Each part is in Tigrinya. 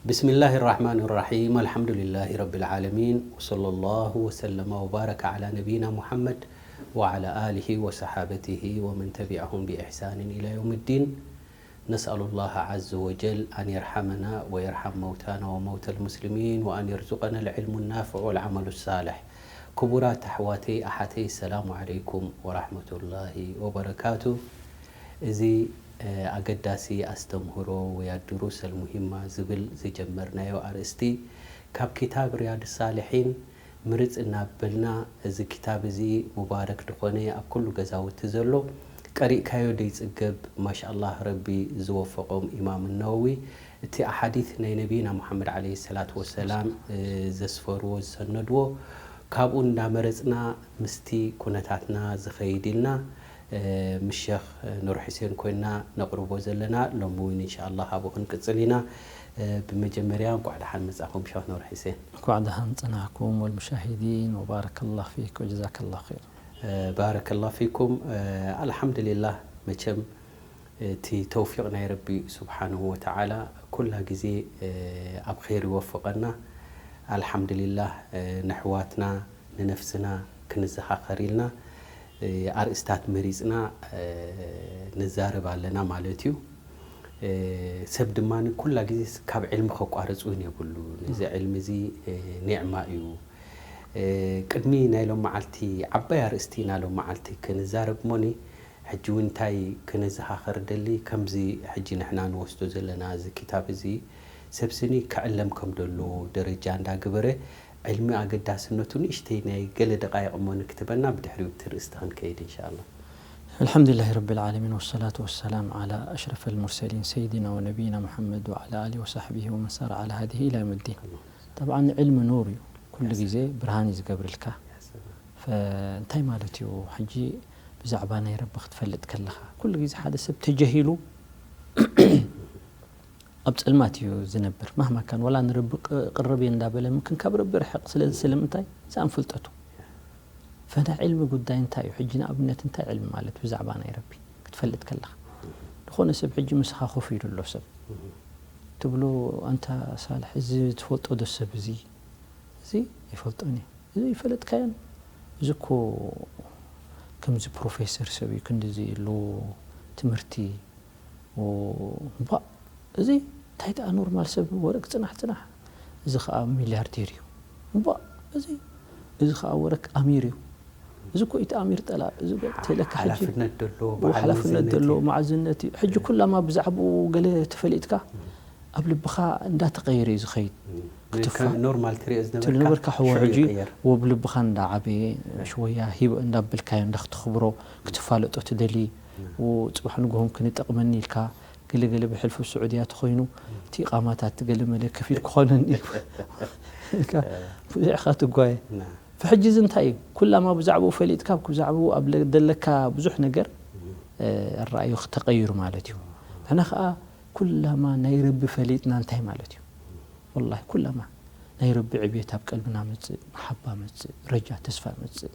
بسم الله الرحمن الرحيم. الحمد لله رب العالمين. وصلى الله وسلم وبارك على نبينا محمد وعلى آله وصحابته ومن تبعهم بإحسان إلى يوم الدين. نسأل الله عز وجل أن يرحمنا ويرحم موتانا وموتى المسلمين وأن يرزقنا العلم النافع والعمل الصالح. ክቡራት ኣሕዋተይ ኣሓተይ፣ ሰላሙ ዓለይኩም ወራሕመቱላሂ ወበረካቱ። እዚ ኣገዳሲ ኣስተምህሮ ወይ ኣድሩስ ኣልሙሂማ ዝብል ዝጀመርናዮ ኣርእስቲ ካብ ኪታብ ሪያድ ሳልሒን ምርጽ እናበልና፣ እዚ ኪታብ እዚ ሙባረክ ዝኾነ ኣብ ኩሉ ገዛውቲ ዘሎ ቀሪእካዮ ደይጽገብ ማሻኣላህ ረቢ ዝወፈቖም ኢማም ነወዊ እቲ ኣሓዲት ናይ ነቢና ሙሓመድ ዓለይሂ ሰላቱ ወሰላም ዘስፈርዎ ዝሰነድዎ ካብኡ እንዳመረጽና ምስቲ ኩነታትና ዝኸይድ ኢልና ምስ ሸኽ ኑር ሑሴን ኮይና ነቕርቦ ዘለና። ሎሚ እውን እንሻኣላህ ኣብኡ ክንቅጽል ኢና። ብመጀመርያ እንኳዕ ደሓን መጻኹም ሸኽ ኑር ሑሴን። እንኳዕ ደሓን ጸናሕኩም ወልሙሻሂዲን ወባረከላህ ፊክ ወጀዛከላህ ኸይር። ባረከላህ ፊኩም። ኣልሓምዱሊላህ መቸም እቲ ተውፊቕ ናይ ረቢ ስብሓንሁ ወተዓላ ኩላ ግዜ ኣብ ኸይር ይወፍቐና። ኣልሓምዱሊላህ ንሕዋትና ንነፍስና ክንዘኻኸር ኢልና ኣርእስታት መሪፅና ንዛረብ ኣለና ማለት እዩ። ሰብ ድማ ኩላ ግዜ ካብ ዕልሚ ከቋርፅ እውን የብሉ። ነዚ ዕልሚ እዚ ኒዕማ እዩ። ቅድሚ ናይ ሎም መዓልቲ ዓባይ ኣርእስቲ ኢና ሎም መዓልቲ ክንዛረብ እሞኒ ሕጂ እውን እንታይ ክነዘኻኸር ደሊ፣ ከምዚ ሕጂ ንሕና ንወስዶ ዘለና እዚ ክታብ እዚ ሰብ ስኒ ክዕለም ከም ደሎ ደረጃ እንዳገበረ ዕልሚ ኣገዳስነቱ ንእሽተይ ናይ ገለ ደቃይቕ እሞ ንክትበና ብድሕሪኡ ብቲ ርእስቲ ክንከይድ እንሻኣላ። الحمد لله رب العالمين والصلاة والسلام على أشرف المرسلين سيدنا ونبينا محمد وعلى آله وصحبه ومن سار على هديه إلى يوم الدين. طبعا علم نور እዩ፣ ኩሉ ግዜ ብርሃን እዩ ዝገብርልካ። ፈ- እንታይ ማለት እዩ ሕጂ ብዛዕባ ናይ ረቢ ክትፈልጥ ከለኻ ኩሉ ግዜ ሓደ ሰብ ተጀሂሉ ኣብ ጸልማት እዩ ዝነብር። ማህማ ካን ወላ ንረቢ ቅ- ቅርብ እየ እንዳበለ ምክን ካብ ረቢ ርሕቕ ስለዚ ስለምንታይ ሰኣን ፍልጠቱ ፈና ዕልሚ ጉዳይ እንታይ እዩ ሕጂ ንኣብነት እንታይ ዕልሚ ማለት ብዛዕባ ናይ ረቢ ክትፈልጥ ከለኻ ዝኾነ ሰብ ሕጂ ምስኻ ኮፍ ኢሉ ኣሎ ሰብ ትብሎ ኣንታ ሳልሕ እዚ ትፈልጦ ዶ ሰብ እዚ እዚ ይፈልጦን እዩ እዚ ይፈለጥካዮን እዚ እኮ ከምዚ ፕሮፌሰር ሰብ እዩ ክንድዚ ኣሎ ትምህርቲ እባ እዚ እንታይ ደኣ ኖርማል ሰብ ወረቅ ጽናሕ ጽናሕ እዚ ከዓ ሚሊያርዴር እዩ እባ እዚ እዚ ከዓ ወረቅ ኣሚር እዩ እዚ እኮ ኢቲ ኣሚር ጠላ እዚ ተለካ ሕጂ ሓላፍነት ደሎ በዓል ሓላፍነት መዝነት ደሎ እዩ። ማዕዝነት እዩ ሕጂ ኩላማ ብዛዕባኡ ገለ ተፈሊጥካ ኣብ ልብኻ እንዳተቀየረ እዩ ዝኸይድ ክትፋ ከም ኖርማል ትሪኦ ዝነበርካ ትነበርካ ሕዎ ሽዑ ሕጂ ይቅየር። ወብ ልብኻ እንዳዓበየ ሽወያ ሂብ እንዳበልካዮ እንዳክትኽብሮ ክትፋለጦ ትደሊ ጽባሕ ንግሆም ክንጠቅመኒ ኢልካ ገለገለ ብሕልፊ ስዑድያ ተኮይኑ እቲ ኢቃማታት ገለመለ ከፊል ክኾነኒ ኢልካ ብዙዕኻ ትጓየ ና። ፍሕጂ እዚ እንታይ እዩ ኩላማ ብዛዕባኡ ፈሊጥካ ብዛዕባኡ ኣብ ደለካ ብዙሕ ነገር ኣረኣዩ ተቀይሩ ማለት እዩ ንሕና ከዓ ኩላማ ናይ ረቢ ፈሊጥና እንታይ ማለት እዩ ወላሂ ኩላማ ናይ ረቢ ዕብየት ኣብ ቀልብና መፅእ መሓባ መፅእ ረጃ ተስፋ መፅእ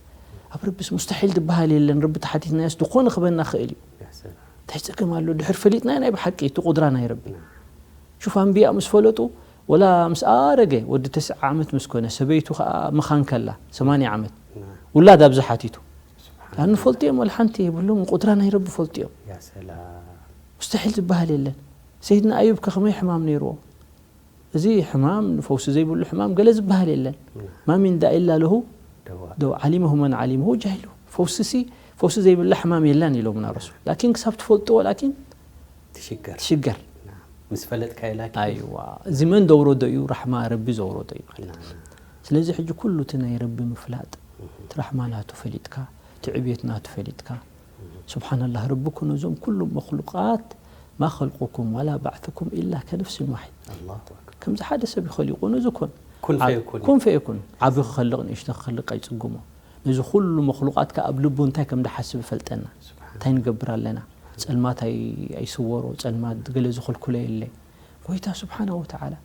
ኣብ ረቢስ ሙስተሒል ዝበሃል የለን ረቢ ተሓቲትናዮስ ዝኾነ ክበና ክእል እዩ እንታይ ፀገም ኣሎ ድሕር ፈሊጥናዮ ናይ ብሓቂ እቲ ቁድራ ናይ ረቢ ሹፍ ኣንብያ ምስ ፈለጡ ወላ ምስ ኣረገ ወዲ ተስዓ ዓመት ምስ ኮነ ሰበይቱ ከዓ ምኻን ከላ ሰማንያ ዓመት ውላድ ኣብዚ ሓቲቱ ኣንፈልጡ እዮም ወላ ሓንቲ የብሎም ቁድራ ናይ ረቢ ፈልጡ እዮም ሙስተሒል ዝበሃል የለን ሰይድና ኣዩብ ከ ከመይ ሕማም ነይርዎ እዚ ሕማም ፈውሲ ዘይብሉ ሕማም ገለ ዝበሃል የለን ማ ሚን ዳ ኢላ ለሁ ደዋ ዓሊመሁ መን ዓሊመሁ ጃሂሉ ፈውሲ ሲ ፈውሲ ዘይብላ ሕማም የላን ኢሎምና ረሱል ላኪን ክሳብ ትፈልጥዎ ላኪን ትሽገር ትሽገር ምስ ፈለጥካዮ ላኪን ኣይዋ እዚ መን ዘውረዶ እዩ ራሕማ ረቢ ዘውረዶ እዩ ማለት እዩ ስለዚ ሕጂ ኩሉ እቲ ናይ ረቢ ምፍላጥ እቲ ራሕማ ናቱ ፈሊጥካ እቲ ዕብየት ናቱ ፈሊጥካ ስብሓንላህ ረቢ እኮ ነዞም ኩሉ መክሉቃት ማ ኸልቁኩም ወላ ባዕትኩም ኢላ ከነፍሲን ዋሒድ ኣላሁ ኣክበር ከምዚ ሓደ ሰብ ይኸሊቁ ነዚ ኮን ኩን ዓብ- ፈየኩን ኩን ፈየኩን ዓቢ ክኸልቕ ንእሽቶ ክኸልቕ ኣይጽጉሞ ነዚ ኩሉ መክሉቃት ከ ኣብ ልቡ እንታይ ከም ድሓስብ ይፈልጠና እንታይ ንገብር ኣለና ጸልማት ኣይ- ኣይስወሮ ጸልማት ገለ ዝኸልኩሎ የለ ጎይታ ስብሓናሁ ወተዓላ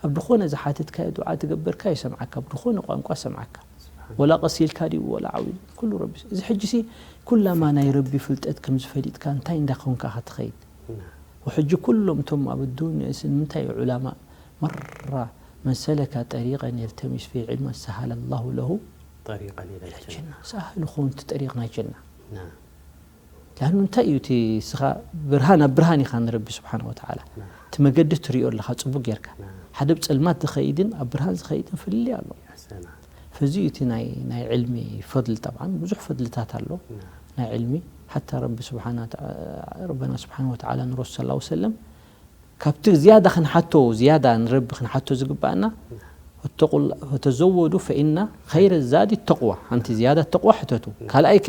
ኣብ ድኾነ ዝሓተትካዮ ዱዓ ትገበርካ ይሰምዓካ ኣብ ድኾነ ቋንቋ ሰምዓካ ወላ ቀሲልካ ድዩ ወላ ዓዊ ኩሉ ረቢ እዚ ሕጂ ሲ ኩላማ ናይ ረቢ ፍልጠት ከም ዝፈሊጥካ እንታይ እንዳኾንካ ኢኻ ትኸይድ ወሕጂ ኩሎም እቶም ኣብ ኣዱንያ ሲ ንምንታይ ዑላማ መራ መን ሰለከ ጠሪቀን የልተሚሱ ፊሂ ዒልመን ሰሀለ ላሁ ለሁ ጠሪቀን ኢለል ጀና። ጀና። ሰሀል ይኸውን እቲ ጠሪቅ ናይ ጀና። ናም። ለኣኑ እንታይ እዩ እቲ እስኻ ብርሃን ኣብ ብርሃን ኢኻ ንረቢ ስብሓን ወተዓላ። ናም። እቲ መገዲ ትሪኦ ኣለኻ ጽቡቅ ጌርካ። ናም። ሓደ ብጸልማት ዝኸይድን ኣብ ብርሃን ዝኸይድን ፍልልይ ኣሎ። ኣሕሰና። ፈዚ እዩ እቲ ናይ ናይ ዕልሚ ፈድሊ። ጠብዓን ብዙሕ ፈድልታት ኣሎ ናም። ናይ ዕልሚ። ሓታ ረቢ ስብሓን ወተ-፣ ረበና ስብሓን ወተዓላ ንረሱል ሰለላሁ ዐለይሂ ወሰለም ካብቲ ዝያዳ ክንሓቶ፣ ዝያዳ ንረቢ ክንሓቶ ዝግባኣና፣ "ፈተቁል-፣ ፈተዘወዱ ፈኢና ኸይረ ዛዲ ተቅዋ." ሓንቲ ዝያዳ ተቅዋ ሕተቱ። ካልኣይ ከ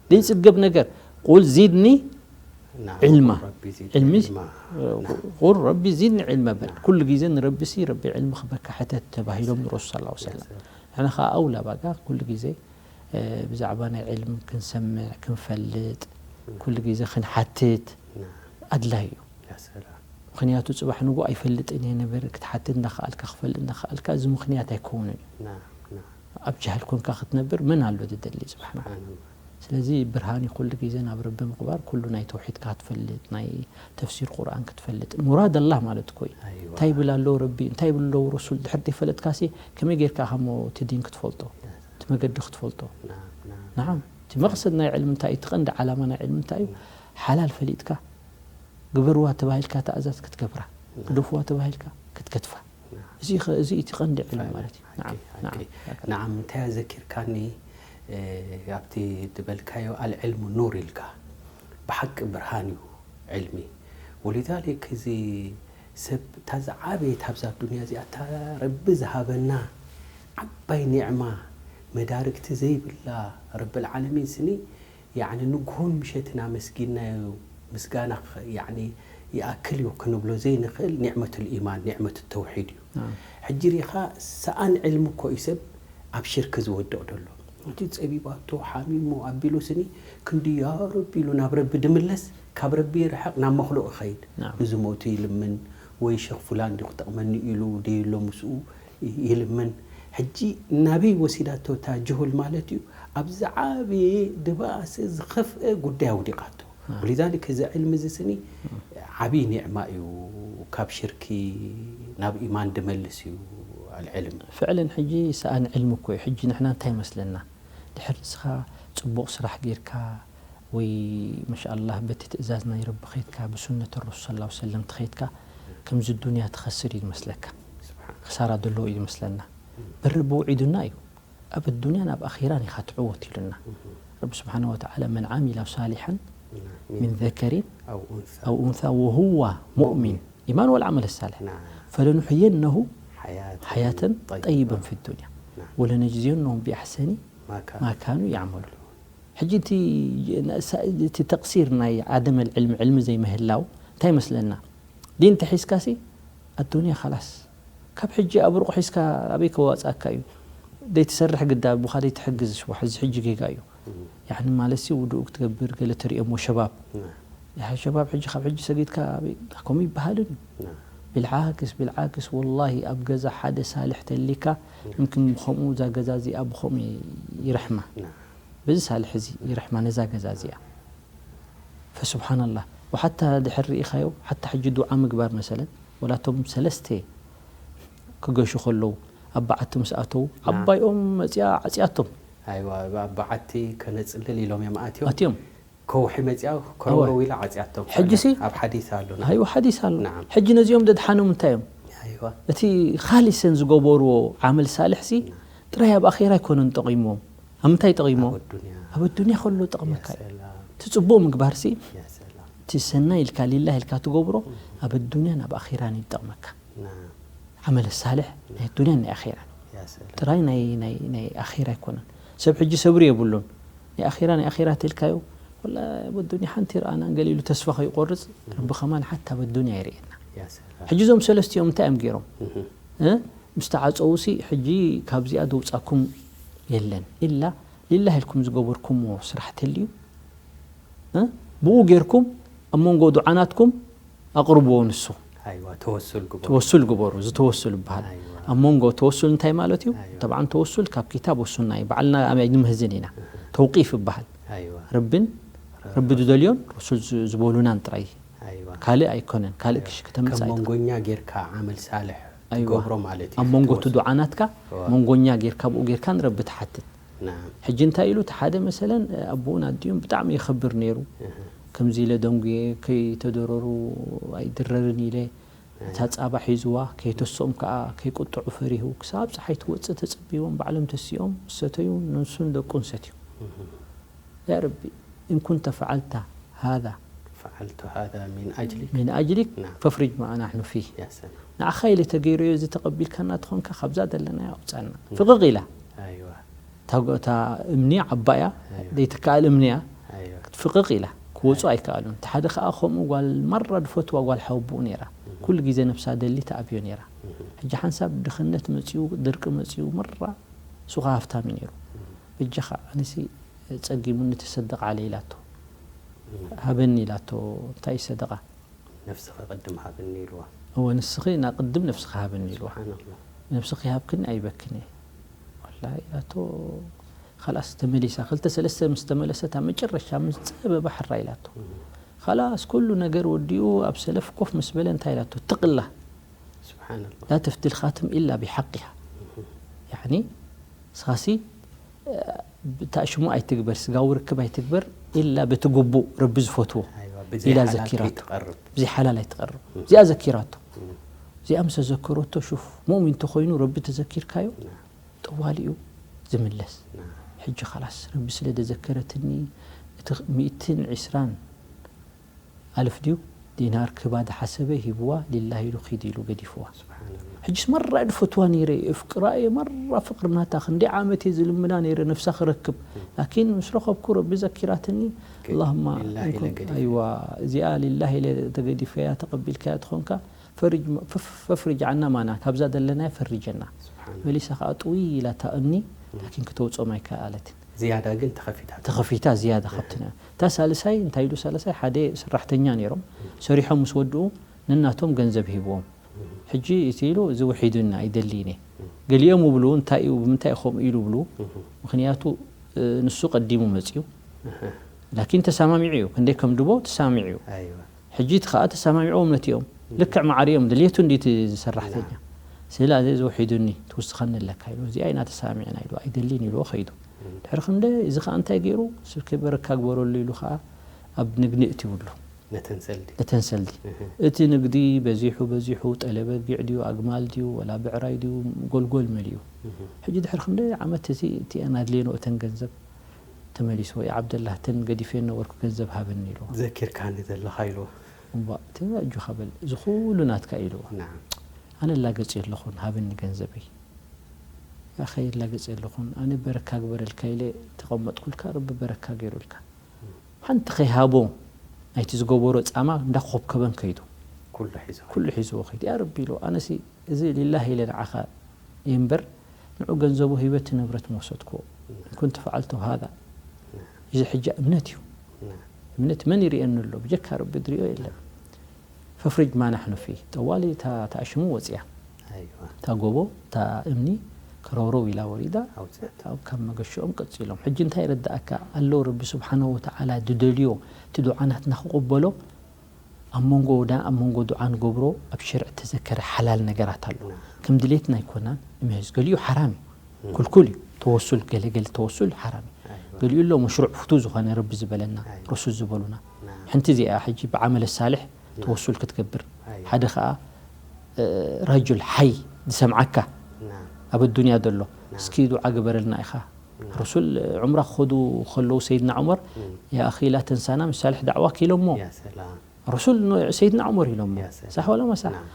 ዘይጽገብ ነገር፣ "ቁል ዚድኒ ናም። ዕልማ." ረቢ ዚድ ዕልሚ ዕልማ። ቁል ረቢ ዚድኒ ዕልማ በል። ኩሉ ግዜ ንረቢ ሲ ረቢ ዕልሚ ክበካ ሕተት ተባሂሎም ንረሱል ሰለላሁ ዐለይሂ ወሰለም። ንሕና ኸዓ ኣውላ ባጋ ኩሉ ግዜ እ፣ ብዛዕባ ናይ ዕልሚ ክንሰምዕ፣ ክንፈልጥ፣ ኩሉ ግዜ ክንሓትት ናም። ኣድላይ እዩ። ያ ሰላም። ምኽንያቱ ጽባሕ ንግሆ ኣይፈልጥን እየ ነበር ክትሓትት እንዳኸኣልካ ክፈልጥ እንዳኸኣልካ እዚ ምኽንያት ኣይከውንን እዩ። ናም፣ ናም። ኣብ ጃህል ኮንካ ክትነብር መን ኣሎ ዝደሊ ጽባሕ ንግሆ? ስብሓንላህ። ስለዚ ብርሃን እዩ ኩሉ ግዜ ናብ ረቢ ምቕባር፣ ኩሉ ናይ ተውሒድካ ክትፈልጥ፣ ናይ ተፍሲር ቁርኣን ክትፈልጥ። ሙራድ ኣላህ ማለት እኮ እዩ። ኣይዋ። እንታይ ይብል ኣሎ ረቢ፣ እንታይ ይብል ኣለዉ ረሱል ድሕር ዘይፈለጥካሲ ከመይ ጌርካ ኢኻ እሞ እቲ ዲን ክትፈልጦ? እቲ መገዲ ክትፈልጦ? ናም፣ ናም። ነዓም። እቲ መቕሰድ ናይ ዕልሚ እንታይ እዩ? እቲ ቀንዲ ዓላማ ናይ ዕልሚ እንታይ እዩ? ሓላል ፈሊጥካ ግበርዋ ተባሂልካ ትእዛዝ ክትገብራ፣ ግደፍዋ ተባሂልካ ክትገድፋ። እዚ ኸ-፣ እዚ እቲ ቀንዲ ዕልሚ ማለት እዩ። ነዓም፣ ሓቂ፣ ነዓም። ሓቂ። ነዓም፣ እንታይ ኣዘኪርካኒ፣ እ፣ ኣብቲ ዝበልካዮ ኣልዕልሙ ኑር ኢልካ፣ ብሓቂ ብርሃን እዩ ዕልሚ። ወሊዛሊክ እዚ ሰብ እታ ዝዓበየት ኣብዛ ዱንያ እዚኣ እታ ረቢ ዝሃበና ዓባይ ኒዕማ መዳርግቲ ዘይብላ ረብል ዓለሚን ስኒ ያዕኒ ንግሆን ምሸትን ኣመስጊንናዮ ምስጋና ኽ-፣ ያዕኒ ይኣክል እዩ ክንብሎ ዘይንኽእል ኒዕመቱል ኢማን፣ ኒዕመቱ ተውሒድ እዩ። ናም። ሕጂ ሪኢኻ ሰኣን ዕልሚ እኮ እዩ ሰብ ኣብ ሽርክ ዝወድቕ ዘሎ። እቲ ጸቢባቶ፣ ሓሚሙ፣ ኣቢሉ ስኒ ክንዲ ያ ረቢ ኢሉ ናብ ረቢ ድምለስ፣ ካብ ረቢ ይርሕቕ፣ ናብ መኽሉቕ ይኸይድ። ናም። ንዝሞቱ ይልምን፣ ወይ ሸኽ ፉላን ድዩ ክጠቕመኒ ኢሉ ደይሎ ምስኡ ይልምን። ሕጂ ናበይ ወሲዳቶ እታ ጅሁል ማለት እዩ፣ ኣብ ዝዓበየ ድባሰ ዝኸፍአ ጉዳይ ኣውዲቓቶ። ናም። ወሊዛሊክ እዚ ዕልሚ እዚ ስኒ ዓብዪ ኒዕማ እዩ፣ ካብ ሽርኪ ናብ ኢማን ድመልስ እዩ ኣልዕልም። ፍዕለን ሕጂ ሰኣን ዕልሚ እኮ እዩ። ሕጂ ንሕና እንታይ ይመስለና? ድሕር ንስኻ ጽቡቕ ስራሕ ጌርካ ወይ ማሻኣላህ በቲ ትእዛዝ ናይ ረቢ ኸይድካ ብሱነት ረሱል ሰለላሁ ዐለይሂ ወሰለም ተኸይድካ ከምዚ ዱንያ ትኸስር እዩ ዝመስለካ። ስብሓን። ክሳራ ዘለዎ እዩ ዝመስለና። በረቢ ውዒዱና እዩ። ኣብ ኣዱንያን ኣብ ኣኺራን ኢኻ ትዕወት ኢሉና። ረቢ ስብሓነ ወተዓላ መን ዓሚለ ሳሊሐን ሚን ዘከሪን ኣው ኡንሳ። ኣው ኡንሳ ወሁዋ ሙእሚን። ኢማን ወል ዓመል ሳልሕ። ናም። ፈለኑሕየነሁ ሓያተን ሓያተን ጠይባ። ጠይበን ፊ ዱንያ ናም። ወለነጅዝየነሁም ቢኣሕሰኒ ማካ። ማ ካኑ ያዕመሉን። ሕጂ እቲ እቲ ተቕሲር ናይ ዓደም ኣልዕልሚ፣ ዕልሚ ዘይምህላው እንታይ ይመስለና? ዲን ተሒዝካሲ ኣዱንያ ኻላስ ካብ ሕጂ ኣብ ሩቕ ሒዝካ ኣበይ ከዋፅኣካ እዩ? ዘይትሰርሕ ግዳ ኣቦኻ ዘይትሕግዝ ሽዋ፣ እዚ ሕጂ ጌጋ እዩ። ያዕኒ ማለትሲ ውዱእ ክትገብር ገለ ትሪኦም ወሸባብ። ናም። ያህ ሸባብ ሕጂ ካብ ሕጂ ሰጊድካ ኣበይ ከምኡ ይበሃልን እዩ። ናም። ብልዓክስ ብልዓክስ ወላሂ ኣብ ገዛ ሓደ ሳልሕ ተሊካ ምምክን ብኸምኡ እዛ ገዛ እዚኣ ብኸምኡ ይርሕማ። ናም። በዚ ሳልሕ እዚ ይርሕማ ነዛ ገዛ እዚኣ። ፈስብሓንላህ። ወሓታ ድሕር ርኢኻዮ ሓታ ሕጂ ዱዓ ምግባር መሰለን ወላቶም ሰለስተ ክገሹ ከለዉ ኣብ በዓቲ ምስ ኣተዉ ናም። ዓባይኦም መፂኣ ዓፅያቶም። ኣይዋ ኣብ በዓቲ ከነፅልል ኢሎም እዮም ኣትዮም። ኣትዮም። ከውሒ መፂኣ ከረውረው ኢላ ዓፅያቶም። ሕጂ ሲ? ኣብ ሓዲስ ኣሎ። ኣይዋ ሓዲስ ኣሎ። ናም። ሕጂ ነዚኦም ደድሓኖም እንታይ እዮም? ኣይዋ። እቲ ኻሊሰን ዝገበርዎ ዓመል ሳልሕ ሲ ጥራይ ኣብ ኣኼራ ኣይኮነን ጠቒምዎም። ኣብ ምንታይ ጠቒምዎም? ኣብ ኣዱንያ። ኣብ ኣዱንያ ከሎ ጠቕመካ እዩ። ሰላም። እቲ ጽቡቕ ምግባር ሲ ያ ሰላም። እቲ ሰናይ ኢልካ ሊላህ ኢልካ ትገብሮ ኣብ ኣዱንያን ኣብ ኣኼራን እዩ ዝጠቕመካ። ናም። ዓመል ሳልሕ ናይ ኣዱንያን ናይ ኣኼራን እዩ። ያ ሰላም። ጥራይ ናይ ናይ ናይ ኣኼራ ኣይኮነን። ሰብ ሕጂ ሰብሪ የብሉን። ናይ ኣኼራ ናይ ኣኼራ ተልካዮ ወላ ኣብ ኣዱንያ ሓንቲ ረኣና ገለ ኢሉ ተስፋ ከይቆርጽ ረቢ ከማን ሓታ ኣብ ኣዱንያ የርእየና። ያ ሰላም። ሕጂ እዞም ሰለስቲኦም እንታይ እዮም ገይሮም? እህ። እ? ምስ ተዓጸዉ ሲ ሕጂ ካብዚኣ ዘውጻኩም የለን ኢላ ሊላህ ኢልኩም ዝገበርኩምዎ ስራሕ ተልዩ እ? ብኡ ጌርኩም ኣብ መንጎ ዱዓናትኩም ኣቕርብዎ ንሱ። ኣይዋ ተወሱል ግበሩ። ተወሱል ግበሩ፣ እዚ ተወሱል ይበሃል። ኣይዋ። ኣብ መንጎ ተወሱል እንታይ ማለት እዩ? ኣይዋ። ጠብዓን ተወሱል ካብ ኪታብ ወሱና እዩ። ባዕልና ኣበይ ንምህዝን ኢና። ተውቂፍ ይበሃል። ኣይዋ። ረብን ረቢ ዝደልዮን ረሱል ዝ-፣ ዝበሉናን ጥራይ። ኣይዋ። ካልእ ኣይኮነን። ካልእ ክሽ ከተምጽእ ከም ኣይትኽእል። መንጎኛ ጌርካ ዓመል ሳልሕ ኣይዋ። ትገብሮ ማለት እዩ። ኣብ መንጎ እቲ ትወስድ። ዱዓናትካ እዋ። መንጎኛ ጌርካ ብኡ ጌርካ ንረቢ ትሓትት። ናም። ሕጂ እንታይ ኢሉ እቲ ሓደ መሰለን ኣቦኡን ኣዲኡን ብጣዕሚ የኸብር ነይሩ። እህ። ከምዚ ኢለ ደንጉየ ከይተደረሩ ኣይድረርን ኢለ እታ ጻባ ሒዝዋ ከይተስኦም ከኣ ከይቁጥዑ ፈሪሁ ክሳብ ጸሓይ ትወጽእ ተጸቢዎም ባዕሎም ተሲኦም ዝሰተዩ ንሱን ደቁን ሰትዩ። እህ። ያ ረቢ إن كنت فعلت هذا فعلت هذا من أجلك. من أجلك نعم. فافرج ما نحن فيه. يا سلام. ንዓኻ ኢለ ተገይሩ እየ እዚ ተቐቢልካና ትኾንካ ካብዛ ዘለናዮ ኣውጻና። ፍቕቕ ኢላ። أيوة. እታ ጎ- እታ እምኒ ዓባ እያ ኣይዋ። ዘይትከኣል እምኒ እያ። أيوة. ፍቕቕ ኢላ ክወፁ ኣይከኣሉን። እቲ ሓደ ከዓ ከምኡ ጓል ማራ ዝፈትዋ ጓል ሓወቡኡ ነይራ። ኩሉ ግዜ ነብሳ ደሊ ተኣብዮ ነይራ። ሕጂ ሓንሳብ ድኽነት መፂኡ ድርቂ መፂኡ ማራ እሱ ከዓ ሃፍታም እዩ ነይሩ። በጃኻ ኣነሲ ፀጊሙኒ ተሰደቕ ዓለ ኢላቶ። ሃበኒ ኢላቶ። እንታይ እዩ ሰደቓ? ነፍስኻ ቅድም ሃብኒ ኢልዋ። እወ ንስኺ ና ቅድም ነብስኺ ሃብኒ ኢልዋ። سبحان الله. ነብስኺ ሃብክኒ ኣይበክን እየ ወላሂ ኢላቶ። ኻላስ ተመሊሳ ክልተ ሰለስተ ምስ ተመለሰት ኣብ መጨረሻ ምስ ፀበባ ሕራ ኢላቶ። ኻላስ ኩሉ ነገር ወዲኡ ኣብ ሰለፍ ኮፍ ምስ በለ እንታይ ኢላቶ ትቕላ سبحان الله. لا تفتي الخاتم إلا بحقها. ያዕኒ ንስኻሲ ብታእሽሙ ኣይትግበር ስጋዊ ርክብ ኣይትግበር ኢላ በቲ ግቡእ ረቢ ዝፈትዎ أيوة. ኢላ بزي حلال ዘኪራቶ تقرب. ብዚ ሓላል ኣይትቐርብ እዚኣ ዘኪራቶ እዚኣ ምስ ዘከረቶ ሹፍ ሙእሚን ተኾይኑ ረቢ ተዘኪርካዮ ጠዋሊ እዩ ዝምለስ ሕጂ ኻላስ ረቢ ስለ ደዘከረትኒ እቲ ሚእትን ዕስራን ኣልፍ ድዩ ዲናር ክባ ዝሓሰበ ሂብዋ ሊላህ ኢሉ ኺድ ኢሉ ገዲፍዋ سبحان الله. ሕጅስ መራ ድፈትዋ ነይረ እፍቅራ እየ መራ ፍቅሪ ናታ ክንደይ ዓመት እየ ዝልምና ነይረ ነፍሳ ክረክብ ላኪን ምስ ረኸብኩ ረቢ ዘኪራትኒ ግን اللهم ሊላህ إن ኢለ كنت- ገዲፈ። ኣይዋ እዚኣ ሊላህ ኢለ ተገዲፈያ ተቐቢልካያ ትኾንካ ፈርጅ ፈፍ- ፈፍርጅ ዓና ማና ካብዛ ዘለናያ ፈርጀና سبحان الله. መሊሳ ከዓ ጥውይ ኢላ እታ እምኒ ላኪን ክተውፅኦም ኣይከኣለትን ዝያዳ ግን ተኸፊታ ተኸፊታ ዝያዳ ካብቲ ነ- እታ ሳልሳይ እንታይ ኢሉ ሳልሳይ ሓደ ሰራሕተኛ ነይሮም ሰሪሖም ምስ ወድኡ ነናቶም ገንዘብ ሂብዎም ሕጂ እቲ ኢሉ እዚ ውሒዱና ኣይደልይን እየ ገሊኦም ይብሉ እንታይ እዩ ብምንታይ ኢኹም ኢሉ ይብሉ ምክንያቱ እ፣ ንሱ ቀዲሙ መፅዩ ላኪን ተሰማሚዑ እዩ ክንደይ ከም ድቦ ተሰማሚዑ እዩ أيوة. ሕጂ እቲ ከዓ ተሰማሚዕዎም ነቲኦም ልክዕ ማዕሪኦም ድልየቱ እንዲ እቲ ሰራሕተኛ ስላ እዚ ውሒዱኒ ትውስኸኒ ኣለካ ኢሉ እዚኣ ኢና ተሰማሚዕና ኢሉ ኣይደልን ኢልዎ ከይዱ ድሕሪ ክንደ እዚ ከዓ እንታይ ገይሩ ስብከ በረካ ግበረሉ ኢሉ ከዓ ኣብ ንግዲ እትብሉ ነተን ሰልዲ ነተን ሰልዲ እቲ ንግዲ በዚሑ በዚሑ ጠለበጊዕ ድዩ ኣግማል ድዩ ወላ ብዕራይ ድዩ ጎልጎል መሊኡ ሕጂ ድሕሪ ክንደ ዓመት እዚ እቲአን ኣድልየ ንኦተን ገንዘብ ተመሊስዎ ያ ዓብደላህ እተን ገዲፈ ነበርኩ ገንዘብ ሃበኒ ኢልዎ ዘኪርካኒ ዘለኻ ኢልዎ እምቧ እቲ ኣጆኻ በል እዚ ኩሉ ናትካ ኢልዎ ናም ኣነ ላገጽ የለኹን ሃበኒ ገንዘበይ ኣኸ ላገጽ የለኹን ኣነ በረካ ግበረልካ ኢለ ተቐመጥኩልካ ረቢ በረካ ገይሩልካ ሓንቲ ከይሃቦ ናይቲ ዝገበሮ ጻማ እንዳኾብከበን ከይዱ ኩሉ ሒዞ ኩሉ ሒዝዎ ከይዱ ያ ረቢ ኢሉ ኣነሲ እዚ ሊላህ ኢለ ንዓኻ እየ እምበር ንዑ ገንዘቡ ሂበ እቲ ንብረት ምወሰድክዎ ኩንት ፈዓልቱ ሃዛ እዚ ሕጂ እምነት እዩ ናም እምነት መን ይርእየኒ ኣሎ ብጀካ ረቢ ድሪኦ የለን ፈፍርጅ ማ ናሕኑ ፊህ ጠዋሊ እታ ተኣሽሙ ወፅያ أيوة. እታ ጎቦ እታ እምኒ ከረውረው ኢላ ወሪዳ ኣውፅኣት ኣብ ካብ መገሽኦም ቀፂሎም ሕጂ እንታይ ይረዳእካ ኣለዉ ረቢ ስብሓናሁ ወተዓላ ድደልዮ እቲ ዱዓ ናትና ክቕበሎ ኣብ መንጎ ወዳ ኣብ መንጎ ዱዓ ንገብሮ ኣብ ሸርዕ ተዘከረ ሓላል ነገራት ኣሎ ከም ድሌትና ኣይኮናን ንምህዝ ገሊኡ ሓራም እዩ ኩልኩል እዩ ተወሱል ገለገለ ተወሱል ሓራም እዩ ገሊኡ ኣሎ መሽሩዕ ፍቱ ዝኾነ ረቢ ዝበለና ረሱል ዝበሉና ሓንቲ እዚኣ ሕጂ ብዓመለ ሳልሕ ተወሱል ክትገብር ሓደ ከዓ ረጁል ሓይ ዝሰምዓካ ኣብ ኣዱንያ ዘሎ እስኪ ዱዓ ግበረልና ኢኻ ረሱል ዑምራ ክኸዱ ከለዉ ሰይድና ዑመር ያ ኣኺ ላ ተንሳና ምሳልሕ ዳዕዋክ ኢሎሞ يا سلام ረሱል ን- ሰይድና ዑመር ኢሎሞ يا سلام. ሳሕ ወላ መሳሕ نعم.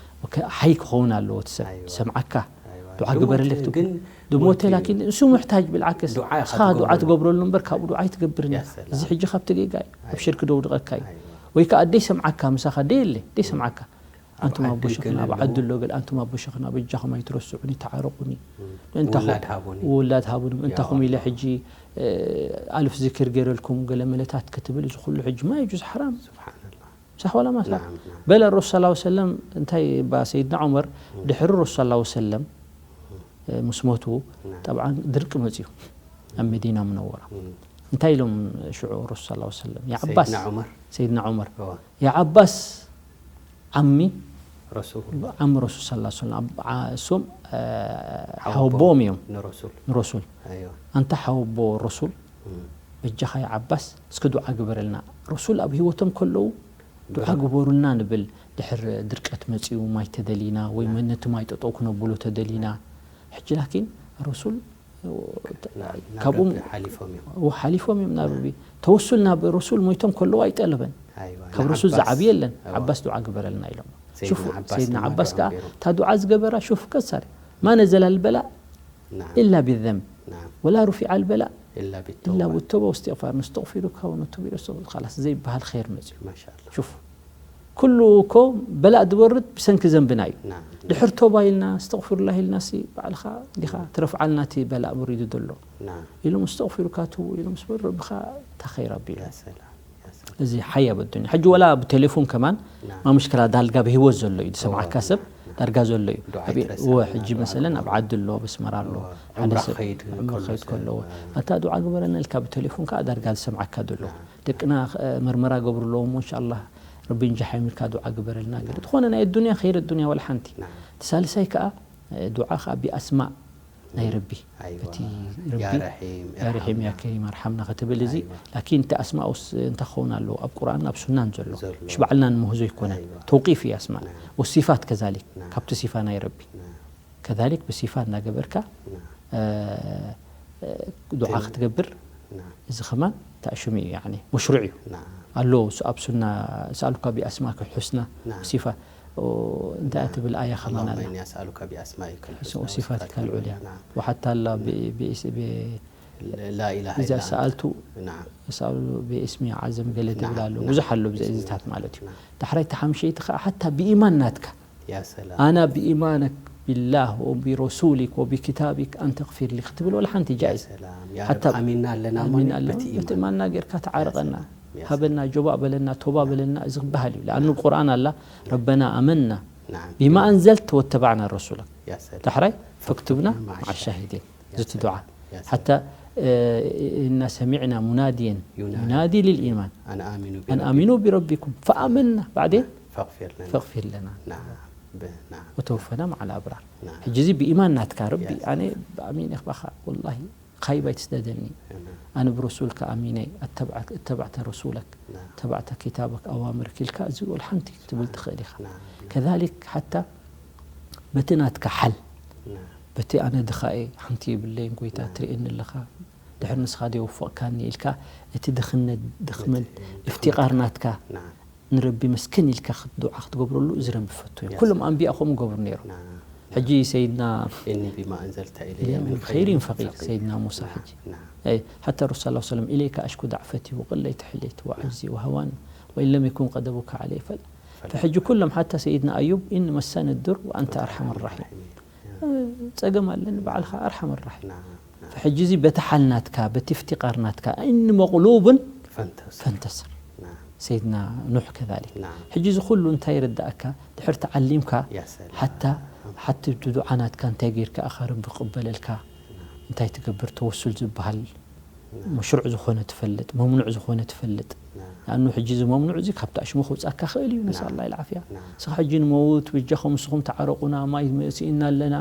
ሓይ ክኸውን ኣለዎ እቲ ሰብ ኣይዋ። ሰምዓካ ኣይዋ። ዱዓ ድሞት ግበረለይ ግን ክትብል ሞት ድሞት እዩ። ላኪን እሱ ሙሕታጅ ብልዓክስ ዱዓ ኢኻ እስኻ ዱዓ ትገብረሉ። ትገብረሉ እምበር ካብኡ ዱዓ ኣይትገብርን يا ኢኻ سلام. እዚ ሕጂ ካብቲ ጌጋ እዩ ኣብ ኣይዋ። ሽርክ ደውድቐካ እዩ ኣይዋ። ወይ ከዓ ኣደይ ሰምዓካ ምሳኻ ደይ የለ ደይ ሰምዓካ ኣብ ኣንቱም ዓዲ ኣቦ ሸኽና ገለ ኣብ ኣለዉ። ዓዲ ኣሎ ገለ ኣንቱም ኣቦ ሸኽና በጃኹም ኣይትረስዑኒ ተዓረቑኒ እንታኹም ውላድ ሃቡኒ። ውላድ ሃቡኒ እንታኹም ኢለ ኣላህ። ሕጂ እ፣ ኣልፍ ዝክር ገይረልኩም ገለ መለታት ክትብል እዚ ኩሉ ሕጂ ማ የጁዝ ሓራም سبحان الله. ሳሕ ወላ ማሳ نعم، نعم. በለ ረሱል ላ ሰለም እንታይ ባ ሰይድና ዑመር ድሕሪ ረሱል ላ ሰለም እ፣ ምስ ሞቱ نعم. ጠብዓን ድርቂ መፅዩ ኣብ መዲና ሙነወራ مم. እንታይ ኢሎም ሽዑ ረሱል ላ ሰለም የዓባስ سيدنا عمر. ሰይድና ዑመር هو. የዓባስ ዓሚ ረሱሉላህ ዓም ረሱል ሰለላሁ ዐለይሂ ወሰለም ኣብ- ዓ- እሶም እ፣ ሓወቦ ሓወቦኦም እዮም ንረሱል ንረሱል ኣይዋ ኣንታ ሓወቦ ረሱል እም፣ በጃኻ ያ ዓባስ እስኪ ዱዓ ግበረልና። ረሱል ኣብ ህይወቶም ከለዉ ዱዓ ግበሩልና ንብል። ድሕር ድርቀት መጺኡ ማይ ተደሊና ወይ ናም። ነቲ ማይ ጠጠው ክነብሎ ተደሊና። ሕጂ ላኪን ረሱል ናብ- ናብ ካብኡም ረቢ ሓሊፎም እዮም ው ሓሊፎም እዮም ናብ ረቢ። ተወሱል ናብ ረሱል ሞይቶም ከለዉ ኣይጠለበን። ኣይዋ ካብ ንዓባስ- ረሱል ዝዓብየለን እዋ። ዓባስ ዱዓ ግበረልና ኢሎም። ሰይድና ሹፍ ዓባስ ሰይድና ድማ ዓባስ ዱዓ ከዓ ገይሮም። እታ ዱዓ ዝገበራ ሹፍ ቀሳሪ ما نزل البلاء ናም إلا بالذنب ናም ولا رفع البلاء ኢላ إلا ቢተውባ بالتوبة واستغفار نستغفرك ونتوب إليك خلاص ዘይበሃል ኸይር መፅዩ ማሻላ شوف ኩሉ እኮ በላእ ዝወርድ ብሰንኪ ዘንብና እዩ ናም ድሕር ቶባ ኢልና استغفر الله ኢልና ሲ ባዕልኻ ዲኻ ትረፍዓልና እቲ በላእ ወሪዱ ዘሎ ናም ኢሎም استغفرك توب ኢሎም ስበር ረብኻ እታ ኸይር ኣቢሉ ያ ሰላም ያ ሰላም እዚ ሓያ በዱኛ ሕጂ ወላ ብቴሌፎን ከማን ናም ما مشكلة ዳልጋ ብህይወት ዘሎ እዩ ዝሰምዓካ ሰብ ዳርጋ ዘሎ እዩ ዱዓ ኣብ- ይትረስዕ እወ እና ሕጂ ዱዓ መሰለን ኣብ ግበሩ። ዓዲ ኣሎ በስመራ ኣሎ እወ፣ ሓደ ዑምራ ሰብ ክኸይድ ዑምራ ከሎ ክኸይድ ሰብ፣ ከለዎ እ። ኣታ ዱዓ ግበረና ኢልካ ብቴሌፎን ከዓ ዳርጋ ዝሰምዓካ ዘሎ ና። ደቅና እ፣ መርመራ ገብሩ ኣለዎም እንሻላ ረቢ እንጃ ሓይምልካ ዱዓ ግበረልና ገለ ዝኾነ ናይ ኣዱንያ ኸይር ኣዱንያ ወላ ሓንቲ ና። እቲ ሳልሳይ ከዓ እ፣ ዱዓ ከዓ ብኣስማእ ናይ ረቢ ኣይዋ። እቲ ያ ረቢ ረሒም ያ ረሒም ያ ኢርሓምና። ከሪም ኣርሓምና ከተብል እዚ ኣይዋ። ላኪን እቲ ኣስማኡስ እንታይ ክኸውን ኣለዎ ኣብ ቁርኣን ኣብ ሱናን ዘሎ ዘሎ። ሽባዕልና ንምህዞ ይኮነ ኣይዋ። ተውቂፍ እዩ ኣስማእ ና። ወሲፋት ከዛሊክ ና። ካብቲ ሲፋ ናይ ረቢ ና። ከዛሊክ ብሲፋ እናገበርካ ና። እ፣ እ፣ ዱዓ ክትገብር ና። እዚ ከማን ተእሽሙ እዩ ያኒ መሽሩዕ እዩ ና። ኣሎ ሱ- ኣብ ሱና سألك بأسمائك الحسنى نعم. ሲፋ ኦ፣ እንታይ እያ ትብል ኣያ ከማን اللهم ኣላ إني أسألك بأسمائك ስ- الحسنى وصفاتك العليا نعم. وحتى ኣላ ብ- ብእስ- ብ- لا إله إذا إلا أنت. سألت نعم. أسأل باسمي أعظم ገለ ትብል نعم، ኣሎ نعم. ብዙሕ ኣሎ ብዚ باسم እዚታት ማለት እዩ نعم. ዳሕራይ እቲ ሓምሸይቲ ከዓ ሓታ ብኢማን ናትካ يا سلام. ኣና ብኢማነክ ቢላህ ወቢረሱሊክ ወቢክታቢክ ኣን ተግፊር ሊ ክትብል ወላ ሓንቲ يا ጃይዝ سلام. يا حتى رب آمنا لنا ኣሚን من ኣለና بتي በቲ إيمان. ኢማንና ጌርካ ተዓረቐና يا ሃበና ጆባእ በለና ቶባ በለና እዚ ክበሃል እዩ ለኣኑ ቁርኣን ኣላ ረበና ኣመና نعم. ቢማ ኣንዘልት ወተባዕና ረሱለክ يا سلام. ዳሕራይ فاكتبنا ፈክትብና مع ማዓ ሻሂዲን يا ዝቲ ዱዓ يا سلام. ሓታ እና ሰሚዕና ሙናድየን ينادي. ዩናዲ ልልኢማን أن آمنوا ኣን بربكم. ኣሚኑ ቢረቢኩም ፈኣመና ባዕዴን فاغفر لنا. ፈግፊር ለና نعم. ب- نعم. ወተወፈና ማዓ ልኣብራር نعم. ሕጂ እዚ ብኢማን ናትካ ረቢ يا سلام. ኣነ ብኣሚን ኢኽ ባኻ ወላሂ ካይባ ኣይትስደደኒ نعم. ኣነ ብረሱልካ ኣሚነ እተባዕተ ረሱለክ نعم. ተባዕተ ክታበክ ኣዋምርክ ኢልካ እዚ ወላ ሓንቲ ክትብል ትኽእል ኢኻ نعم. ከዛሊክ ሓታ በቲ ናትካ ሓል نعم. በቲ ኣነ ድኻ እየ ሓንቲ የብለይን ጎይታ ትርእየኒ ኣለኻ ድሕር ንስኻ ደይወፈቕካኒ ኢልካ እቲ ድኽነት ድኽመት እቲ እፍቲቓር ናትካ نعم. ንረቢ መስክን ኢልካ ክት- ዱዓ ክትገብረሉ እዚ ረቢ ፈቱ እዮም يا ኩሎም سلام. ኣንቢያ ከምኡ ገብሩ ነይሮም نعم. ሕጂ ሰይድና إني بما أنزلت إلي إلي من من خير خير فقير فقير. سيدنا موسى نعم. حجي نعم. أي حتى الرسول صلى الله عليه وسلم إليك أشكو ضعفتي وقلة حيلتي وعجزي وهواني وإن لم يكن غضبك علي فلا فلا. فحج كلهم حتى سيدنا أيوب إن مسني الضر وأنت أرحم الراحمين الراحمين. ጸገም ኣለኒ ባዕልኻ ኣርሓም ራሒም نعم. نعم. ሕጂ እዚ በቲ ሓል ናትካ በቲ እፍትቃር ናትካ እኒ መቕሉብን فانتصر. ፈንተስር نعم. ሰይድና ኑሕ ከዛሊክ نعم. ሕጂ እዚ ኩሉ እንታይ ይርዳእካ ድሕር ተዓሊምካ يا سلام. ሓታ ሓቲ እቲ ዱዓ ናትካ እንታይ ጌርካ ኣኻ ረቢ ክቕበለልካ እንታይ ትገብር ተወሱል ዝበሃል መሽሩዕ ዝኾነ ትፈልጥ መምኑዕ ዝኾነ ትፈልጥ نعم. ንኣኑ ሕጂ እዚ መምኑዕ እዚ ካብቲ ኣሽሙ ክውፃካ ክእል እዩ ነስ نعم. ኣላ ኢልዓፍያ نعم. ንስኻ ሕጂ ንመውት በጃኹም ንስኹም ተዓረቑና ማይ መእሲእና ኣለና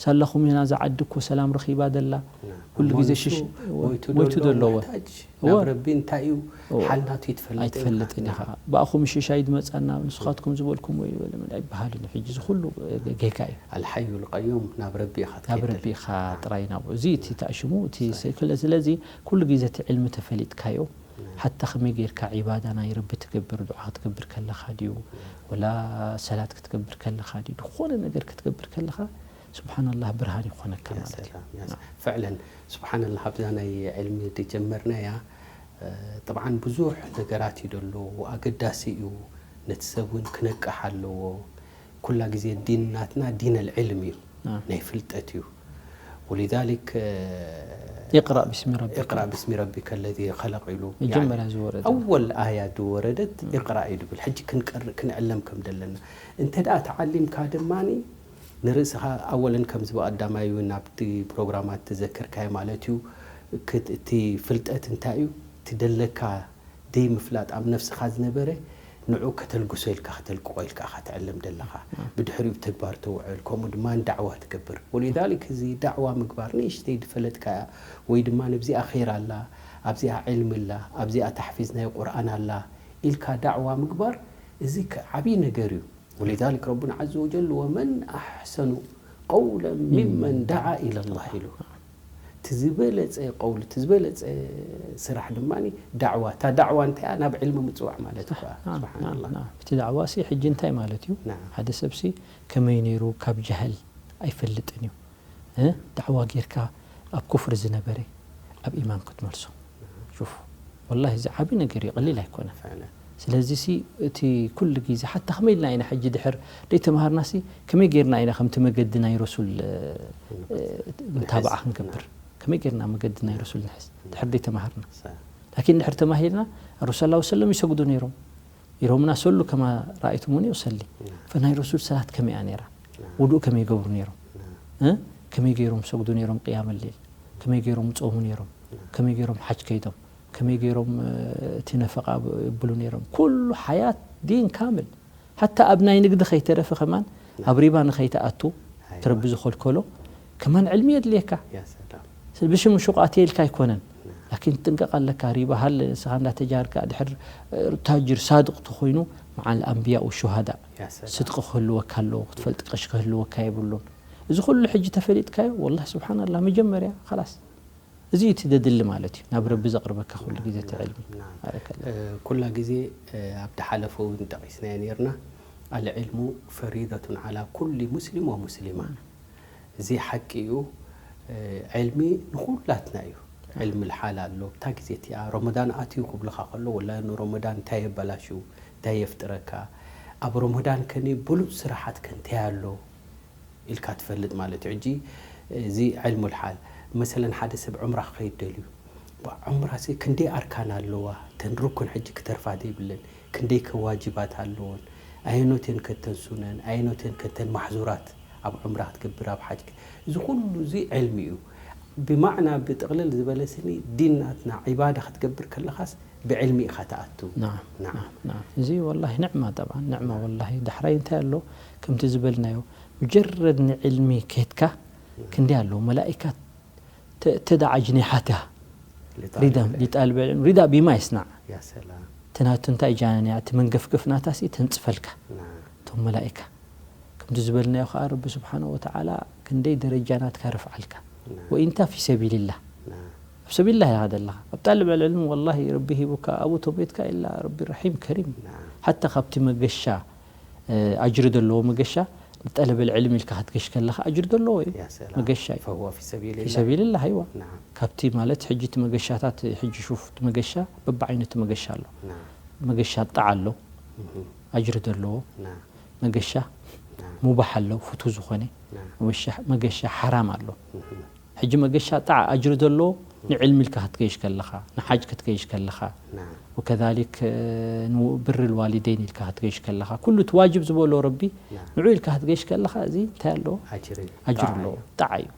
ሳላኹም ኢና ዝዓዲ እኮ ሰላም ረኺባ ደላ نعم. ኩሉ ግዜ እሞ ንሱ ሽሽ ሞይቱ ሞይቱ ዘሎ ዘሎ ሙሕታጅ እወ። ናብ ረቢ እንታይ እዩ እወ። ኣይትፈልጥን ኢኻ ብኣኹም ሽሻይ ዝመፃና ንስኻትኩም ዝበልኩም ወይ በለ ኣይበሃልን እዩ ሕጂ እዚ ኩሉ ጌጋ እዩ الحي القيوم ናብ ረቢ ኢኻ ናብ ትከይድ ረቢ ኢኻ ጥራይ ናብኡ እዚ እቲ ተኣሽሙ እቲ ስለ- ስለዚ ኩሉ ግዜ እቲ ዕልሚ ተፈሊጥካዮ ሓታ ከመይ ጌርካ ዒባዳ ናይ ረቢ ትገብር ዱዓ ክትገብር ከለኻ ድዩ ወላ ሰላት ክትገብር ከለኻ ድዩ ዝኾነ ነገር ክትገብር ከለኻ ስብሓንላህ ብርሃን ይኾነካ يا ማለት እዩ سلام يا سلام. فعلا سبحان الله ኣብዛ ናይ ዕልሚ ዝጀመርናያ እ፣ طبعا ብዙሕ ነገራት እዩ ደሎ ኣገዳሲ እዩ ነቲ ሰብ እውን ክነቅሕ ኣለዎ ኩላ ግዜ ዲን ናትና ዲን العلم እዩ نعم. ናይ ፍልጠት እዩ ولذلك እ፣ اقرأ باسم ربك اقرأ باسم ربك الذي خلق ኢሉ መጀመርያ يعني ዝወረደ أول آية ዝወረደት اقرأ እዩ ድብል ሕጂ ክንቀርእ ክንዕለም ከም ዘለና እንተ ደኣ ተዓሊምካ ድማ ንርእስኻ ኣወለን ከምዚ ብቐዳማይ እውን ናብቲ ፕሮግራማት ተዘከርካዮ ማለት እዩ ክት- እቲ ፍልጠት እንታይ እዩ እቲ ደለካ ደይ ምፍላጥ ኣብ ነፍስኻ ዝነበረ ንዑ ከተልግሶ ኢልካ ከተልቅቆ ኢልካ ኢኻ ትዕለም ደለኻ። ብድሕሪኡ ብተግባር ተውዕል፣ ከምኡ ድማ ንዳዕዋ ትገብር። ወሊዛሊክ እዚ ዳዕዋ ምግባር ንእሽተይ ዝፈለጥካያ ወይ ድማ ነብዚኣ ኸይር ኣላ፣ ኣብዚኣ ዕልሚ ኣላ፣ ኣብዚኣ ታሕፊዝ ናይ ቁርኣን ኣላ ኢልካ ዳዕዋ ምግባር እዚ ከ ዓብዪ ነገር እዩ። ወሊዛሊክ ረቡና ዓዘ ወጀል ወመን ኣሕሰኑ ቀውለን ሚመን ደዓ ኢለላህ ኢሉ። እቲ ዝበለፀ ቀውል እቲ ዝበለፀ ስራሕ ድማ ዳዕዋ እታ ዳዕዋ እንታይ እያ ናብ ዕልሚ ምፅዋዕ ማለት እኮ ስብሓንላ። እቲ ዳዕዋ ሲ ሕጂ እንታይ ማለት እዩ? ሓደ ሰብ ሲ ከመይ ነይሩ ካብ ጃህል ኣይፈልጥን እዩ። ዳዕዋ ጌርካ ኣብ ኩፍሪ ዝነበረ ኣብ ኢማን ክትመልሶ። ሹፍ ወላሂ እዚ ዓቢ ነገር እዩ፣ ቀሊል ኣይኮነን። ስለዚ ሲ እቲ ኩሉ ግዜ ሓታ ከመይ ኢልና ኢና ሕጂ ድሕር ደይተማሃርና ሲ ከመይ ጌርና ኢና ከምቲ መገዲ ናይ ረሱል ምታብዓ ክንገብር? ከመይ ጌርና መገዲ ናይ ረሱል ንሕዝ ድሕር ደይተማሃርና? ላኪን ድሕር ተማሂርና ረሱል ሰለላሁ ዐለይሂ ወሰለም ይሰግዱ ነይሮም። ኢሎምና ሰሉ ከማ ረኣይቱሙኒ ኡሰሊ። ፈናይ ረሱል ሰላት ከመይ እያ ነይራ? ውዱእ ከመይ ይገብሩ ነይሮም? እ? ከመይ ገይሮም ሰግዱ ነይሮም ቅያም ሌል? ከመይ ገይሮም ጾሙ ነይሮም? ከመይ ገይሮም ሓጅ ከይዶም? ከመይ ገይሮም እቲ ነፈቃ የብሉ ነይሮም? ኩሉ ሓያት ዲን ካምል ሓታ ኣብ ናይ ንግዲ ከይተረፈ ከማን ኣብ ሪባ ንኸይትኣቱ ትረቢ ዝኸልከሎ ከማን ዕልሚ የድልየካ። ብሽም ሹቕ ኣትየ ኢልካ ኣይኮነን። ላኪን ትጥንቀቕ ኣለካ። ሪባ ሃለ ንስኻ እንዳተጃርካ ድሕር ታጅር ሳድቕ ተኾይኑ መዓል ኣንብያ ወሹሃዳ ስድቂ ክህልወካ ኣለዎ። ክትፈልጥ ቀሽ ክህልወካ የብሉን። እዚ ኩሉ ሕጂ ተፈሊጥካዮ ወላሂ ስብሓንላህ መጀመርያ ኸላስ እዚ እዩ እቲ ደድሊ ማለት እዩ ናብ ረቢ ዘቕርበካ ኩሉ ግዜ እቲ ዕልሚ። ባረከላህ። ኩላ ግዜ ኣብ ዝሓለፈ እውን ጠቒስናዮ ነርና። ኣልዕልሙ ፈሪደቱን ዓላ ኩሊ ሙስሊም ወሙስሊማ። እዚ ሓቂ እዩ። ዕልሚ ንኹላትና እዩ። ዕልሚ ልሓል ኣሎ። ብታ ግዜ እቲኣ ረመዳን ኣትዩ ክብልኻ ከሎ ወላ ንረመዳን እንታይ የበላሽው እንታይ የፍጥረካ ኣብ ረመዳን ከኒ ብሉፅ ስራሓት ከንታይ ኣሎ ኢልካ ትፈልጥ ማለት እዩ። ሕጂ እዚ ዕልሙ ልሓል መሰለን ሓደ ሰብ ዑምራ ክኸይድ ደልዩ ዑምራ ሲ ክንደይ ኣርካን ኣለዋ ተን ሩኩን ሕጂ ክተርፋ ዘይብለን ክንደይ ከዋጅባት ኣለዎን ኣየኖቴን ከተን ሱነን ኣየኖቴን ከተን ማሕዙራት ኣብ ዑምራ ክትገብር ኣብ ሓጅ እዚ ኩሉ እዚ ዕልሚ እዩ። ብማዕና ብጥቕልል ዝበለ ስኒ ዲን ናትና ዒባዳ ክትገብር ከለኻስ ብዕልሚ ኢኻ ትኣቱ። እዚ ወላሂ ንዕማ ጠብዓን ንዕማ ወላሂ ዳሕራይ እንታይ ኣሎ ከምቲ ዝበልናዮ ሙጀረድ ንዕልሚ ከድካ ክንደይ ኣለዉ መላኢካት ተዳ ኣጅኒሓትሃ ሪዳ ሊጣልብ ዕልም ሪዳ ቢማ የስናዕ። እቲ ናቱ እንታይ ጃንያ እቲ መንገፍገፍ ናታሲ ተንፅፈልካ እቶም መላኢካ ከምቲ ዝበልናዮ ከዓ ረቢ ስብሓነ ወተዓላ ክንደይ ደረጃ ናትካ ረፍዓልካ። ወኢንታ ፊ ሰቢልላህ ኣብ ሰቢልላህ ኢኻ ዘለኻ ኣብ ጣልብ ዕልም ወላሂ ረቢ ሂቡካ ኣብኡ ተሞትካ ኢላ ረቢ ረሒም ከሪም ሓታ ካብቲ መገሻ ኣጅሪ ዘለዎ መገሻ ንጠለበል ዕልም ኢልካ ክትገሽ ከለኻ ኣጅሪ ዘለዎ እዩ። መገሻ እዩ። ፊ ሰቢልላህ ይዋ ካብቲ ማለት ሕጂ እቲ መገሻታት ሕጂ ሹፍ እቲ መገሻ በብዓይነቱ መገሻ ኣሎ። መገሻ ጣዕ ኣሎ ኣጅሪ ዘለዎ መገሻ ሙባሕ ኣሎ ፍቱ ዝኾነ መገሻ ሓራም ኣሎ። ሕጂ መገሻ ጣዕ ኣጅሪ ዘሎ ንዕልሚ ኢልካ ክትገይሽ ከለኻ ንሓጅ ክትገይሽ ከለኻ ወከዛሊክ ብር ልዋሊደይን ኢልካ ክትገይሽ ከለኻ ኩሉ እቲ ዋጅብ ዝበሎ ረቢ ንዑ ኢልካ ክትገይሽ ከለኻ እዚ እንታይ ኣለዎ ኣጅሪ ኣለዎ ጣዕ እዩ።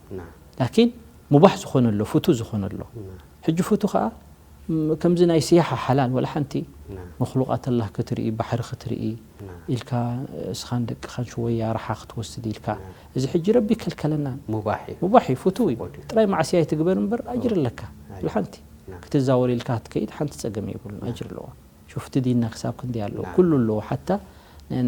ላኪን ሙባሕ ዝኾነ ኣሎ ፍቱ ዝኾነ ኣሎ ሕጂ ፍቱ ከዓ ከምዚ ናይ ስያሓ ሓላል ወላ ሓንቲ መክሉቃት ኣላህ ክትርኢ ባሕሪ ክትርኢ ኢልካ እስኻን ደቅኻን ሽወያ ራሓ ክትወስድ ኢልካ እዚ ሕጂ ረቢ ይከልከለና። ሙባሕ እዩ ፍቱው እዩ። ጥራይ ማዕስያ ኣይትግበር እምበር ኣጅር ኣለካ። ሓንቲ ክትዛወር ኢልካ ክትከይድ ሓንቲ ፀገም የብሉን ኣጅር ኣለዋ። ሹፍቲ ዲንና ክሳብ ክንዲ ኣለዎ ኩሉ ኣለዎ ሓታ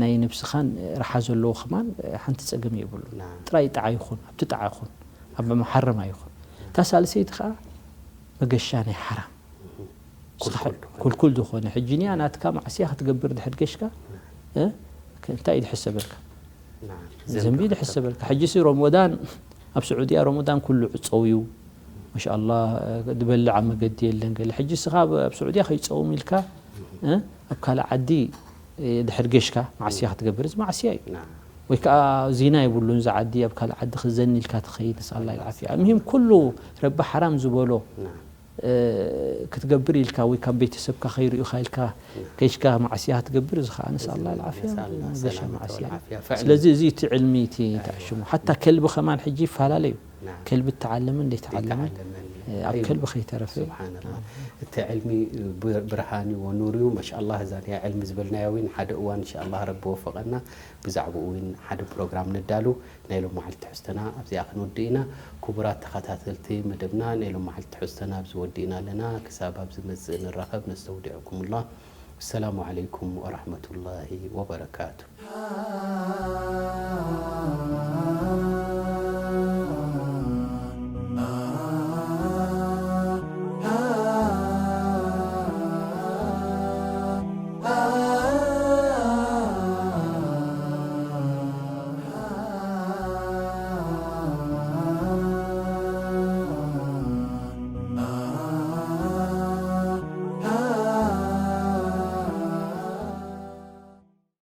ናይ ነብስኻን ራሓ ዘለዎ ከማን ሓንቲ ፀገም የብሉን። ጥራይ ጣዓ ይኹን ኣብቲ ጣዓ ይኹን ኣብ መሓረማ ይኹን እታ ሳልሰይቲ ከዓ መገሻ ናይ ሓራም ኩልኩል ዝኾነ ሕጂ ንያ ናትካ ማዕስያ ክትገብር ድሕር ገሽካ እንታይ እዩ ዝሕሰበልካ? ዘንቢ ድሕሰበልካ ሕጂ ሲ ረመዳን ኣብ ስዑድያ ረመዳን ኩሉ ዕፀው እዩ። ማሻኣላ ዝበልዕ ኣብ መገዲ የለን ገለ ሕጂ ስኻ ኣብ ስዑድያ ከይፀውም ኢልካ ኣብ ካልእ ዓዲ ድሕር ገሽካ ማዕስያ ክትገብር እዚ ማዕስያ እዩ። ወይ ከዓ ዚና የብሉን እዚ ዓዲ ኣብ ካልእ ዓዲ ክዘኒ ኢልካ ትኸይድ ንስኣላ ኢልዓፍያ ምሂም ኩሉ ረቢ ሓራም ዝበሎ ክትገብር ኢልካ ወይ ካብ ቤተሰብካ ከይርእዩካ ኢልካ ከይሽካ ማዕስያ ክትገብር እዚ ከዓ ነስኣላ ልዓፍያ መገሻ ማዕስያ እዩ። ስለዚ እዚ እቲ ዕልሚ እቲ ተዕሽሙ ሓታ ከልቢ ከማን ሕጂ ይፈላለ እዩ። ከልቢ ተዓለመን ዘይተዓለመን ኣብ ከልቢ ከይተረፈ ስብሓንላ እቲ ዕልሚ ብርሃን እዩ ወኑር እዩ። ማሻላ እዛ ናይ ዕልሚ ዝበልናዮ እውን ሓደ እዋን እንሻላ ረቢ ወፈቐና ብዛዕባኡ እውን ሓደ ፕሮግራም ነዳሉ። ናይ ሎም መዓልቲ ትሕዝቶና ኣብዚኣ ክንወዲ ኢና። ክቡራት ተኸታተልቲ መደብና ናይ ሎም መዓልቲ ትሕዝቶና ኣብዚ ወዲእና ኣለና። ክሳብ ኣብ ዝመፅእ ንራኸብ ነስተውዲዕኩምላ። ሰላሙ ዓለይኩም ወራሕመቱላሂ ወበረካቱ።